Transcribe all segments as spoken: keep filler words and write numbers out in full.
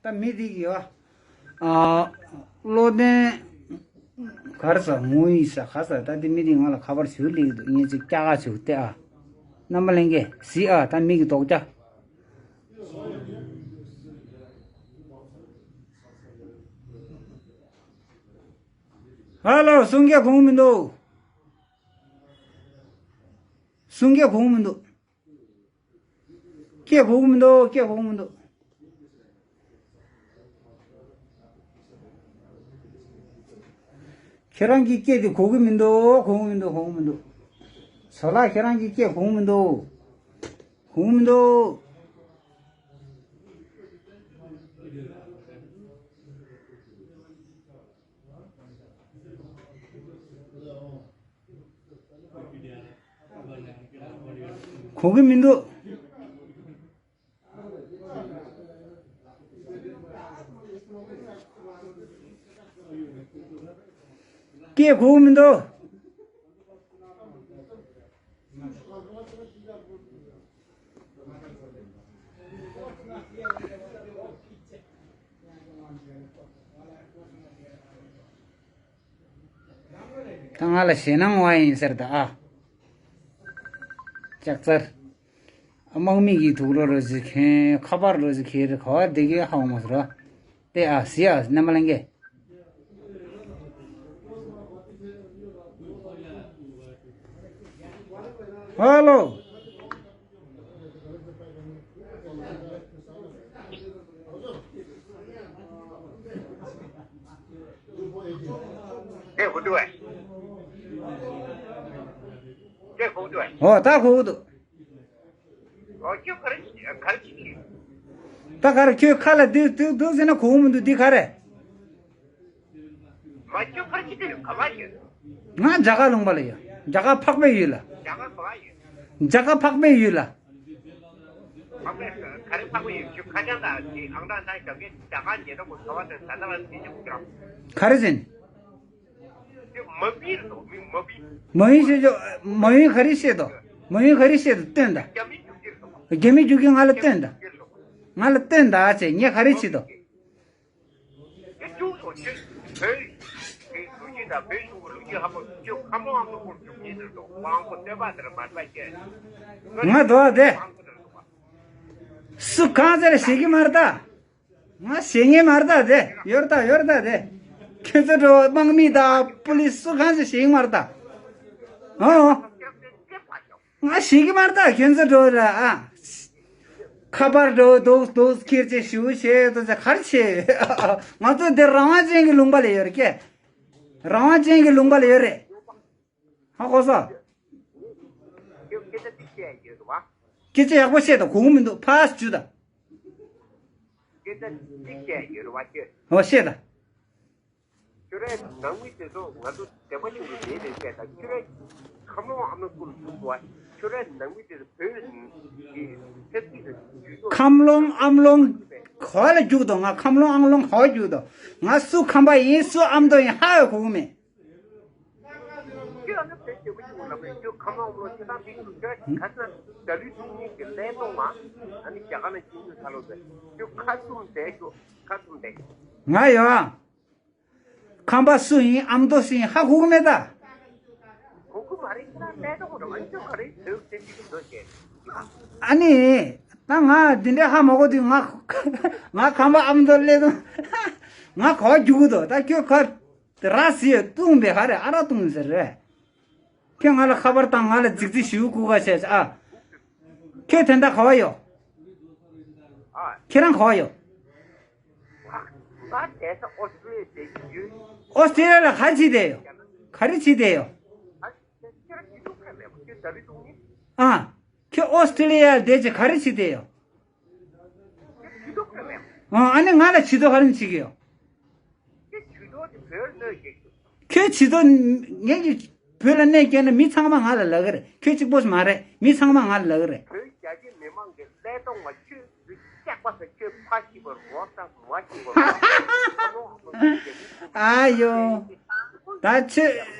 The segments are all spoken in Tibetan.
ད་མི་དེ་གི་ཨ། བློ་ལྡན། གར་ས་ངོ་ཡི་ས་ག་ས་ད་དེ་མི་དེ་ང་ལ་ཁ་པར་ཞུ་ལེགས་འདུག་ངས་ཅིག་སྐྱག་ཁ་ཞུ་སྟེ་ཨ། རྣམ་པ་ལྷན་རྒྱས་གཟིགས་ཨ། ད་མི་གི་དོག་ཅ། ཧ་ལོ། གསུང་སྐད་གོ་གི་མི་འདུག་གསུང་སྐད་གོ་གི་མི་འདུག་སྐད་གོ་གི་མི་འདུག་སྐད་གོ་གི་མི་འདུག་ཁྱེད་རང་གི་སྐད་དེ་གོ་གི་མི་འདུག་གོ་གི་མི་འདུག་གོ་གི་མི་འདུག་བཟོ་ལགས་ཁྱེད་རང་གི་སྐད་གོ་གི་མི་འདུག་གོ་གི་མི་འདུག་གོ་གི་མི་འདུག་སྐད་གོ་གི་མི་འདུག་ད་ང་ལ་ཞེད་སྣང་བ་ཡིན་ཟེར་ད་ཨ། ལྕགས་ཚར། དམག་མི་གི་དུག་ལོག་རོ་ཟི་ཁན་ཁ་པར་རོ་ཟི་ཁེ་རི་ག་བ་དེ་གའི་ཧ་བ་མ་ཟེར་བ། དེ་ཨ་ཟི་ཨ་རྣམ་པ་ལྷན་རྒྱས། ཧ་ལོ། ཨོ་ད་གོ་གི་འདུག་ད་ག་རེ་ཁྱོད་ཁ་ལ་འདུག་འདུག་འདུག་ཟེར་ན་གོ་གི་མི་འདུག་འདི་ག་རེ། ང་རྒྱ་གར་ལུང་པ་ལ་ཡོད། རྒྱ་གར་འཕགས་པའི་ཡུལ་ལ། རྒྱ་གར་འཕགས་པའི་ཡུལ་ལ། ག་རེ་ཟེར། མ་ཡིན་ཤེས་ཆོག་མ་ཡིན་ག་རེ་བཤད་དོ། མ་ཡིན་ག་རེ་བཤད་དོ་སྟོན་ད། རྒྱ་མི་རྒྱུག་གི་ང་ལ་སྟོན་ད། ང་ལ་སྟོན་ད་ཨ་ཅེ་ངས་ག་རེ་བྱེད་དོ། ང་དོ་དེ། སུ་གང་ཟེར་ཞེད་ཀྱི་མ་རེད་ད། ང་ཞེད་ངེས་མ་རེད་ད་དེ། ཡོད་རེད་ད་ཡོད་རེད་ད་དེ། ཁྱོད་ཚོ་འགྲོ་དམག་མི་དང་པུ་ལིས་སུ་གང་ཟེར་ཞེད་ཀྱི་མ་རེད་ད། ཨོ། ང་ཞེད་ཀྱི་མ་རེད་ད་ཁྱོད་ཚོ་འགྲོ་ར་ཨ། ཁ་པར་འགྲོ་འདུག་འདུག་ཁྱེར་ཅེས་ཞུ་ཞེས་དོ་ཚེ་གར་ཆེ། ང་ཚོ་འདིར་རང་དབང་ཅན་གྱི་ལུང་པ་ལ་ཡོད་རེད་ཀྱེ། རང་དབང་ཅན་གྱི་ལུང་པ་ལ་ཡོད་རེད། ཧ་གོ་སོང་། སྐད་ཆ་ཡག་པོ་བཤད་དང་གོ་གི་མི་འདུག་ཕར་ཞུ་དང་། ཨོ་བཤད་དང་། ཁྱོད་རའི་ནང་མི་དེ་ཚོ་ང་ཚོ་བདེ་པོ་ཞིག་ལ་བསྡད་རེད་བཤད་དང་ཁྱོད་རའི་ཁམས་ལོང་ཨ་མའི་སྐུ་ལ་ཞུགས་པ་ཁྱོད་རའི་ནང་མི་དེ་ཚོ་བོད་ཀྱི་ཆབ་སྲིད་ལ་ཞུགས་ཐོག་ཁམས་ལོང་ཨམ་ལོང་ག་བ་ལ་རྒྱུག་དང་ང་ཁམས་ལོང་ཨམ་ལོང་ག་བ་རྒྱུག་དང་ང་སུ་ཁམས་པ་ཡིན་སུ་ཨམ་མདོ་ཡིན་ཧ་ཡོད་གོ་གི་མེད། ཁྱོད་ཨ་ནི་བོད་རྒྱལ་པོ་ཞིག་ལ་བས་ཁྱོད་ཁམས་ལོང་ཨམ་ལོང་ཅི་ཐང་མི་འདུག་ཁྱོད་ག་ས་ད་ལུས་ཐུག་ཉིད་ཀྱི་ཀླད་སྟོང་མ་ཨ་ནི་རྒྱ་གར་ན་ཅི་འདུག་ཁ་ལོ་བས་ཁྱོད་ཁ་བཙུམ་བསྡད་ཁྱོད་ཁ་བཙུམ་བསྡད། ང་ཡོད་ཨ། ཁམས་པ་སུ་ཡིན་ཨ་མདོ་སུ་ཡིན་ཧ་གོ་གི་མེད་ད། གོ་གི་མ་རེད་ཁྱེད་རང་ལས་ད་གོ་ར་ཨ་ནི་ཁྱོད་ག་རེ་བོད་བསྟན་འཛིན་གྱི་མདོ་བྱས། ཨ་ནི། ད་ང་འདི་འདྲའི་ཧ་མ་གོ་དུས་ང་ང་ཁམས་པ་ཨ་མདོ་སླེབས་དུས་ང་ག་བ་རྒྱུག་གི་འདུག་ད་ཁྱོད་ག་ར་ཟི་ཡོད་བཏུང་བས་ཧ་རེ་ཨ་ར་བཏུང་ཟེར་རེད། ཁྱོད་ང་ལ་ཁ་པར་བཏང་ང་ལ་རྫིག་རྫིག་ཞུ་གུ་ག་བྱས་ཨ། ཁྱོད་དེ་འདྲ་ག་བ་ཡོད། ཨ། ཁྱེད་རང་ག་བ་ཡོད། ང་དེང་སང་ཨོ་སི་ཀྲི་ལི་ཡ་བསྡད་ཀྱི་ཡོད། ཨོ་སི་ཀྲི་ལི་ཡ་ལ་ག་རེ་བྱེད་བསྡད་ཡོད། ག་རེ་བྱེད་བསྡད་ཡོད། ཨ། ཁྱེད་རང་ཅི་འདུག་ཁ་མེད་པ་ཁྱོད་ད་རེས་འདུག་ནི། ཨ། ཁྱོད་ཨོ་སི་ཀྲི་ལི་ཡ་ལ་བསྡད་ཀྱི་ག་རེ་བྱེད་བསྡད་ཡོད། ཁྱོད་ཅི་འདུག་ཁ་མེད་པ། ཨ། ཨ་ནི་ང་ལ་བྱེད་དོ་ག་རེ་བྱེད་ཀྱི་ཡོད། ཁྱོད་བྱེད་དོ་དེ་བོད་ལ་གནོད་སྐྱེལ་གྱི། ཁྱོད་བྱེད་དོ་ངས་ཀྱི་བོད་ལ་གནོད་སྐྱེལ་ན་མི་ཚང་མ་ང་ལ་ལབ་ཀྱི་རེད། ཁྱོད་གཅིག་པོ་ཞིག་མ་རེད། མི་ཚང་མ་ང་ལ་ལབ་ཀྱི་རེད། བོད་རྒྱ་ཆེ་མི་མང་གི་ཀླད་སྟོང་བ་ཁྱོད་ཀྱི་སྐྱག་པ་ཟ་ཁྱོད་ཕ་ཤི་བར་རོགས་དང་མ་ཤི་བར་རོགས། ཨ་ཡོ། ད་ཁྱོད་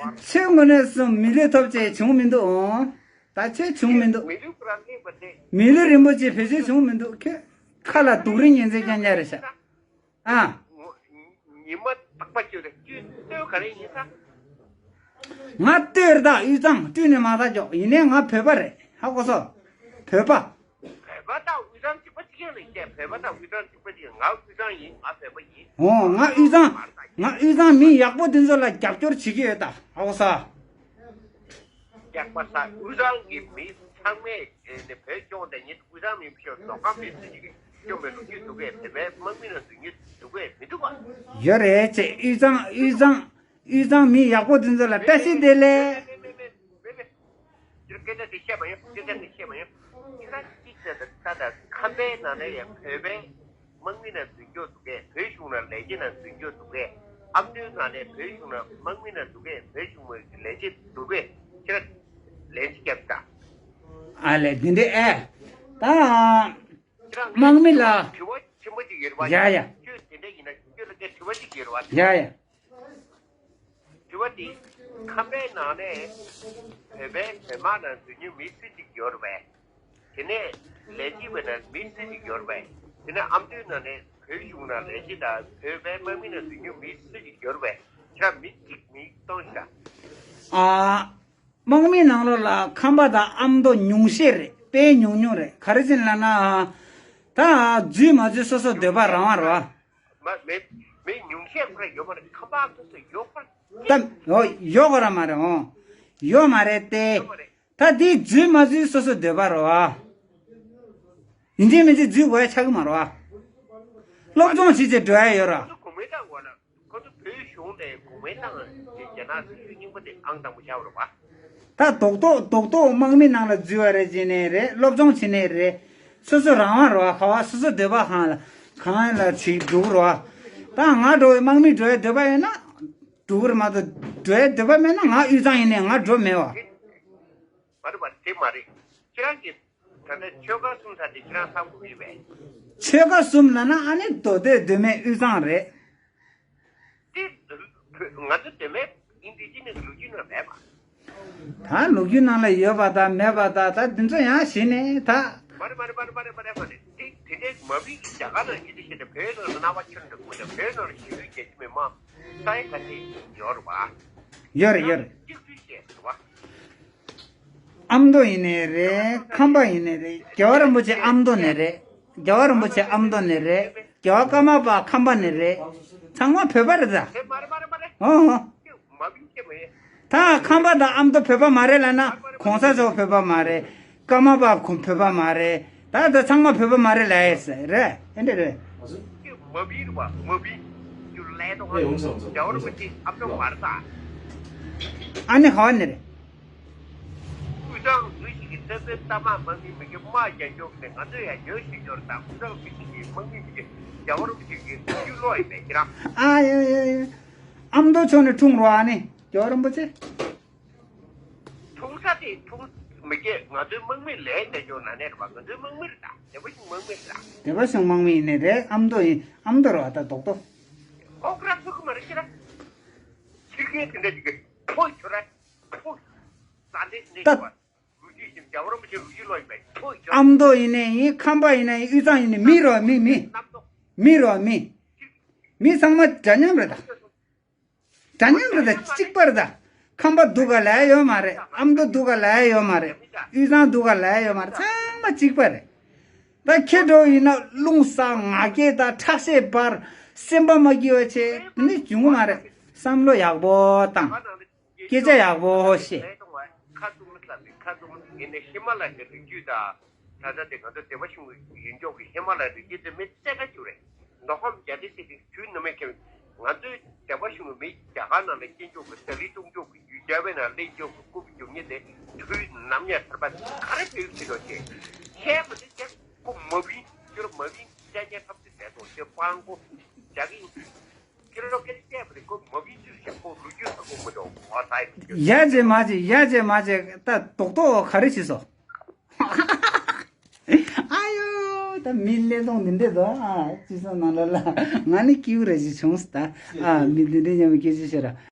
ཁྱོད་ངོ་ནས་སུ་མི་ལུས་ཐོབ་ཅེས་བྱུང་མི་འདུག་ཨོ། ད་ཁྱོད་བྱུང་མི་འདུག་མི་ལུས་རང་ལུས་པ་དེ། མི་ལུས་རིན་པོ་ཆེ་བེད་སྤྱོད་བྱུང་མི་འདུག་ཁྱོད་ཁ་ལ་དུག་རིན་ཉིན་མཚན་རྐྱང་རྐྱང་རེད་ཤག་ཨ། ངོ་ཉི་མ་རྟག་པ་ཅིག་རེད། ཁྱོད་ལྟོས་ག་རེ་ཡིན་ས། ང་ལྟོས་རེད་ད། དབུས་གཙང་བཀྲུས་ནས་མ་ད་ཀྱོག་ཡིན་ནའི་ང་བོད་པ་རེད། ཧ་གོ་སོང་། བོད་པ། བོད་པ་དང་དབུས་གཙང་གཅིག་པ་གཅིག་རྐྱང་རེད་ཀྱི། བོད་པ་དང་དབུས་གཙང་གཅིག་པ་གཅིག་རྐྱང་། ང་དབུས་གཙང་ཡིན། ང་བོད་པ་ཡིན། འོ་ང་དབུས་གཙང་། ང་དབུས་གཙང་མི་ཡག་པོ་དེ་ཚོ་ལ་རྒྱབ་སྐྱོར་བྱེད་ཀྱི་ཡོད་ད། ཧ་གོ་སོང་། རྒྱག་པ་ས་དབུས་གཙང་གི་མི་ཚང་མས་ནི་བོད་སྐྱོང་དེ་ཉིད་དབུས་གཙང་མི་ཕྱོགས་མདོ་ཁམས་མི་སུ་ཞིག་གིས་སྐྱོང་བའི་ལོ་རྒྱུས་འདུག་གས། བོད་པའི་དམག་མི་ལ་འཛུལ་ཉེས་འདུག་གས། མི་འདུག་ག་ཡོད་རེད་ཅེས། དབུས་གཙང་དབུས་གཙང་དབུས་གཙང་མི་ཡག་པོ་དེ་ཚོ་ལ་བཀྲ་ཤིས་བདེ་ལེགས། མེད་མེད་མེད་མེད་མེད་མེད། སྐད་ཆ་དེ་བཤད་མ་ཡོང་། སྐད་ཆ་དེ་བཤད་མ་ཡོང་། ཁྱེད་རང་གཅིག་བྱས་ད་ད་ད་ཁམས་པའི་ནང་ནས་ཡང་བོད་པའི་དམག་མི་ནང་འཛུལ་འགྱོ་འདུག་གས། བོད་གཞུང་ནང་ལས་བྱེད་ནང་འཛུལ་འགྱོ་འདུག་གས། ཨ་མདོའི་ནང་ནས་བོད་གཞུང་ནང་དམག་མི་ནང་འདུག་གས། བོད་གཞུང་གི་ལས་བྱེད་འདུག་གས། ཁྱེད་རང་ལན་ཅིག་རྒྱབ་ད། ཨ་ལས་འདི་འདྲས་ཨེ། ད་ཁྱེད་རང་དམག་མི་ལ། དྲི་བ་ཆེན་པོ་ཅིག་ཡོད་རེད་པ། ཡ་ཡ། ཁྱོད་དེ་འདྲས་ཡིན་ན་ཁྱོད་ལ་དེ་དྲི་བ་ཅིག་ཡོད་རེད་པ། ཡ་ཡ། དྲི་བ་འདི། ཁམས་པའི་ནང་ནས་བོད་པའི་བོད་དམག་ནང་འཛུལ་མྱོང་མི་སུ་གཅིག་ཡོད་རེད་པས། དེ་ནས་ལས་བྱེད་པའི་ནང་མི་སུ་གཅིག་ཡོད་རེད་པས། དེ་ནས་ཨ་མདོའི་ནང་ནས་བོད་གཞུང་ནང་ལས་བྱེད་དང་བོད་པའི་དམག་མི་ནང་འཛུལ་མྱོང་མི་སུ་གཅིག་ཡོད་རེད་པས། ཁྱེད་རང་མི་གཅིག་མི་གཏོང་ཤག་ཨ། དམག་མི་ནང་ལོགས་ལ་ཁམས་པ་དང་ཨ་མདོ་ཉུང་ཤས་རེད། དཔེ་ཉུང་ཉུང་རེད། ག་རེ་བྱས་ལབ་ན། ད་འཛུལ་མ་འཛུལ་སོ་སོ་འདོད་པ་རང་དབང་རེད་པ། མ་མེད་མེད། ཉུང་ཤས་ཁོ་རང་ཡོད་མ་རེད། ཁམས་པ་སོ་སོ་ཡོད་ཁོ་རང་། ད་འོ་ཡོད་ཁོ་རང་མ་རེད། འོ་ཡོད་མ་རེད་དེ། ཡོད་མ་རེད། ད་དེ་འཛུལ་མ་འཛུལ་སོ་སོ་འདོད་པ་རེད་པ། ཡིན་གཅིག་མིན་གཅིག་འཛུལ་དགོས་ཡ་ཆགས་ཀྱི་མ་རེད་པ། སློབ་སྦྱོང་བྱེད་བྱེད་འགྲོ་ཡ་ཡོད་ར། ཁོ་ཚོ་གོང་མའི་ཏང་དགོས་ན། ཁོ་ཚོ་བོད་གཞུང་ནས་གོང་མའི་ཏང་དེ་རྒྱ་ནག་སྲིད་ཇུས་རྙིང་པ་དེ་ཨང་དང་པོ་ཆགས་པ་རེད་པ། ད་རྡོག་རྡོག་རྡོག་རྡོག་དམག་མི་ནང་ལ་འཛུལ་བ་རེད་བྱས་ནས་རེད། སློབ་སྦྱོང་བྱས་ནས་རེད། སོ་སོ་རང་དབང་རེད་པ། ག་བ་སོ་སོ་འདོད་པ་གང་ལ་གང་ལ་བྱེད་འགྲོ་གི་རེད་པ། ད་ང་འགྲོ་བའི་དམག་མི་འགྲོ་བའི་འདོད་པ་ཡོད་ན་འགྲོ་གི་རེད་མ་གཏོགས། འགྲོ་བའི་འདོད་པ་མེད་ན་ང་དབུས་གཙང་ཡིན་ནའི་ང་འགྲོ་མེད་པ། མ་རེད་པ། དེ་མ་རེད། ཁྱེད་རང་གིས་ད་ལྟ་ཆོལ་ཁ་གསུམ་ཟེར་དེ་ཁྱེད་རང་བསམ་གྱི་ཡོད་པས། ཆོལ་ཁ་གསུམ་ལབ་ན་ཨ་ནི་མདོ་སྟོད་མདོ་སྨད་དབུས་གཙང་རེད། དེ་ང་ཚོ་མདོ་སྨད་ཨིན་ཌི་ཇི་ནས་ལོ་རྒྱུས་ནང་མེད་པ། ད་ལོ་རྒྱུས་ནང་ལ་ཡོད་པ་དང་མེད་པ་དང་ད་འདི་ཚོ་ཡང་གཞི་ནས་ད། མ་རེད་མ་རེད་མ་རེད་མ་རེད་མ་རེད་མ་རེད། དེ་དེ་འདྲའི་མ་བིན་གྱི་རྒྱ་གར་ནང་ཨིན་ཌི་ཇི་ནས་བོད་ནང་ལ་སྣང་བ་ཁྱེར་འགྲོ་དགོས་ཀྱང་བོད་ནང་ལ་ཞི་ལུས་རྒྱ་ཆེ་མི་མང་ས་ཡ་ག་ཚད་ཡོད་རེད་པ། ཡོད་རེད་ཡོད་རེད། གཅིག་སྒྲིལ་བྱས་ཟེར་བ། ཨ་མདོ་ཡིན་ནའི་རེད། ཁམས་པ་ཡིན་ནའི་རེད། རྒྱལ་བ་རིན་པོ་ཆེ་ཨ་མདོ་ནས་རེད། རྒྱལ་བ་རིན་པོ་ཆེ་ཨ་མདོ་ནས་རེད། རྒྱལ་བ་ཀརྨ་པ་ཁམས་པ་ནས་རེད། ཚང་མ་བོད་པ་རེད་ད། ཨོ་ཨོ། ད་ཁམས་པ་དང་ཨ་མདོ་བོད་པ་མ་རེད་ལབ་ན་གོང་ས་མཆོག་བོད་པ་མ་རེད། ཀརྨ་པ་ཁོང་བོད་པ་མ་རེད། ད་ད་ཚང་མ་བོད་པ་མ་རེད་ལབ་ཡས་རེད། ཨེ་འདྲ་རེད། མ་བིན་རེད་པ། མ་བིན། རྒྱུ་ལས་དོ། ཨེ་ཡོང་སོང་སོང་། རྒྱལ་བ་རིན་པོ་ཆེ་ཨ་མདོ་མ་རེད་ད། ཨ་ནི་ཧ་ནི་རེད། དབུས་གཙང་མི་ཞིག་གིས་བཙན་པོའི་རྟ་དམག་དམག་མི་མི་སྐྱ་དམག་རྒྱག་རྒྱུ་གི་ང་ཚོས་ཡང་ཉོ་ཤེས་རྒྱུ་རེད་ད། དབུས་གཙང་མི་ཞིག་གིས་དམག་མི་མི་སྐྱ་རྒྱལ་བ་རིན་པོ་ཆེ་གི་ལོ་རྒྱུས་ཀློག་ཡིན་པས་ཁྱེད་རང་། ཨ་ཡ་ཡ་ཡ། ཨ་མདོ་ཕྱོགས་ནས་འཁྲུངས་རོགས་ཨ་ནི་རྒྱལ་བ་རིན་པོ་ཆེ། འཁྲུངས་ས་དེ་འཁྲུངས་མི་སྐྱ་ང་ཚོའི་དམག་མི་ལས་བསྡད་རྒྱུ་ནང་ནས་རེད་པ། ང་ཚོའི་དམག་མི་རེད་ད། སྡེ་པ་གཞུང་དམག་མི་རེད་ད། སྡེ་པ་གཞུང་དམག་མི་ཡིན་ནི་རེད། ཨ་མདོ་ཡིན། ཨ་མདོ་རེད་པ་ད་རྡོག་རྡོག་ཨོ་ཁོ་ར་ཚོ་གི་མ་རེད་ཁྱེད་རང་། ཁྱི་རྒན་དེ་འདྲ་ཅིག་གིས་ཕོ་ཁྱོད་ར་ཕོ། ད། ལོ་རྒྱུས་ཀྱི་རྒྱལ་བ་རིན་པོ་ཆེ་ལོ་རྒྱུས་ཀློག་ཡིན་པས་ཁྱོད་ཨ་མདོ་ཡིན་ནའི་ཡིན། ཁམས་པ་ཡིན་ནའི་ཡིན། དབུས་གཙང་ཡིན་ནའི་མི་རོ་མི་མི། རྣམ་རྟོག་མི་རོ་མི། མི་ཚང་མ་འདྲ་མཉམ་རེད་ད། འདྲ་མཉམ་རེད་ད། གཅིག་པ་རེད་ད། ཁམས་པ་སྡུག་ག་ལབ་ཡ་ཡོད་མ་རེད། ཨ་མདོ་སྡུག་ག་ལབ་ཡ་ཡོད་མ་རེད། དབུས་གཙང་སྡུག་ག་ལབ་ཡ་ཡོད་མ་རེད། ཚང་མ་གཅིག་པ་རེད། ད་ཁྱེད་འགྲོ་ཡིན་ན་རླུང་ས་ང་རྒྱལ་དང་ཁྲག་ཤེད་འབར། སེམས་པ་མ་སྐྱིད་པ་བྱས་ནི་བྱུང་གི་མ་རེད། བསམ་བློ་ཡག་པོ་བཏང་། སྐད་ཆ་ཡག་པོ་བཤད། ཁ་བཙུམ་ལ་ཁ་བཙུམ་ཡིན་ནའི་ཧི་མ་ལ་ཡའི་རི་རྒྱུད་དང་། ད་ལྟ་དེ་ང་ཚོ་སྡེ་པ་གཞུང་གི་ཡིན་ཆོག་གི་ཧི་མ་ལ་ཡའི་རི་རྒྱུད་དེ་མི་རྩེ་ག་རྒྱུ་རེད། མདོ་ཁམས་རྒྱ་རི་སི་ཏི་དུས་ནམ་ཡང་ཁྱེད་ང་ཚོའི་སྡེ་པ་གཞུང་གི་མི་རྒྱ་གར་ནང་ལ་སྐྱེས་ཆོག་གི། ཏ་ལི་གཏོང་ཆོག་གི། ཡུལ་རྒྱ་བལ་ནང་སླེབས་ཆོག་གི། རྐུབ་རྒྱུག་ཉེ་དེ་དུས་ནམ་ཡང་ཐར་པ་ག་རེ་བེའུ་ཁྱི་དོ་ཆེ་ཁྱད་པར་དེ་ཁྱེད་ཁོ་མ་བིན་ཁྱོད་མ་བིན་ཅ་ཉེ་ཐབས་དེ་བསྡད་དོ་ཁྱེད་སྤང་གོ་རྒྱ་གི། ཡ་ཅེ་མ་ཅེ། ཡ་ཅེ་མ་ཅེ། ད་རྡོག་རྡོག་ག་རེ་བྱེད་སོང་། ཨ་ཡོ། ད་མི་ཀླད་སྟོང་འདི་འདྲས་དོ། ཨ་ཅི་སོང་ནང་ལ་ལ་ང་ནི་སྐྱིད་པོ་རེ་ཞིག་བྱུང་སོང་ད། ཨ་མི་འདི་འདྲས་མཉམ་པའི་སྐད་ཆ་བཤད་ར།